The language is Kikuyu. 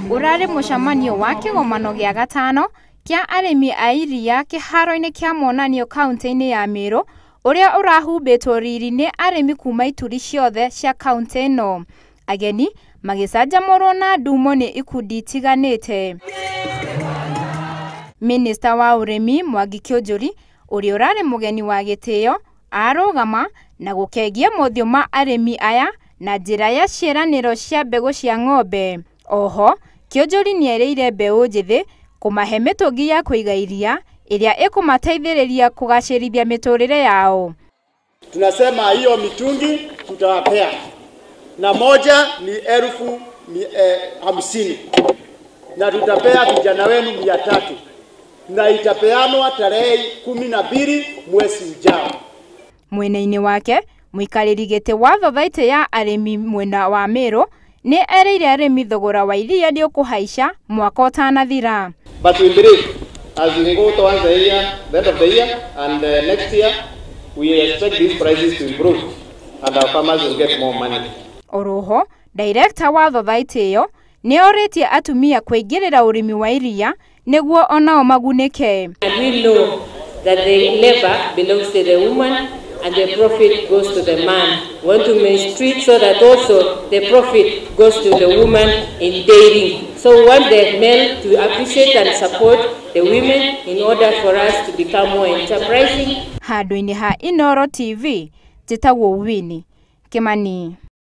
Urari mucemanio wa kigomano gia gatano kia arimi a iria kiharo-ini kia monanio kaunti-ini ya Meru uria urahumbitwo riri ni arimi kuma ituri ciothe cia kaunti ino. Ageni magicanjamurwo na ndumo ni ikundi itiganite. Minista wa urimi Mwangi Kiunjuri uria urari mugeni wa gitio arugama na gukengia mothiũ ma arimi aya na njira ya ciĩranĩro cia mbegũ cia ng'ombe. Oho Kiunjuri nĩerĩire mbeũ njĩthĩ kũmahe mĩtũngi ya kũiga iria ĩrĩa ĩkũmateithĩrĩria kũgacĩrithia mĩtũrĩre yao. Tunasema hiyo mitungi tutawapea, na moja ni 50,000 na tutapea vijana wenu 300 na itapeanwa tarehe 12 mwezi ujao. Mwena-inĩ wake muikarĩri gĩtĩ wa thothaitĩ ya arĩmi mwena wa Meru nĩ erĩire arĩmi thogora wa iria nĩ ũkũhaica mwaka ũtanathira. But we believe as we go towards the year, the end of the year and next year, we expect these prices to improve and our farmers will get more money. Oroho, director wa thothaitĩ ĩyo nĩ orĩtie atumia kũingĩrĩra ũrĩmi wa iria nĩguo onao magunĩke. And we know that the labor belongs to the woman and the profit goes to the man. We want to mistreat so that also the profit goes to the woman in dairying. So we want the men to appreciate and support the women in order for us to become more enterprising. Handũ-inĩ ha Inooro TV, njĩtagwo Winnie Kimani.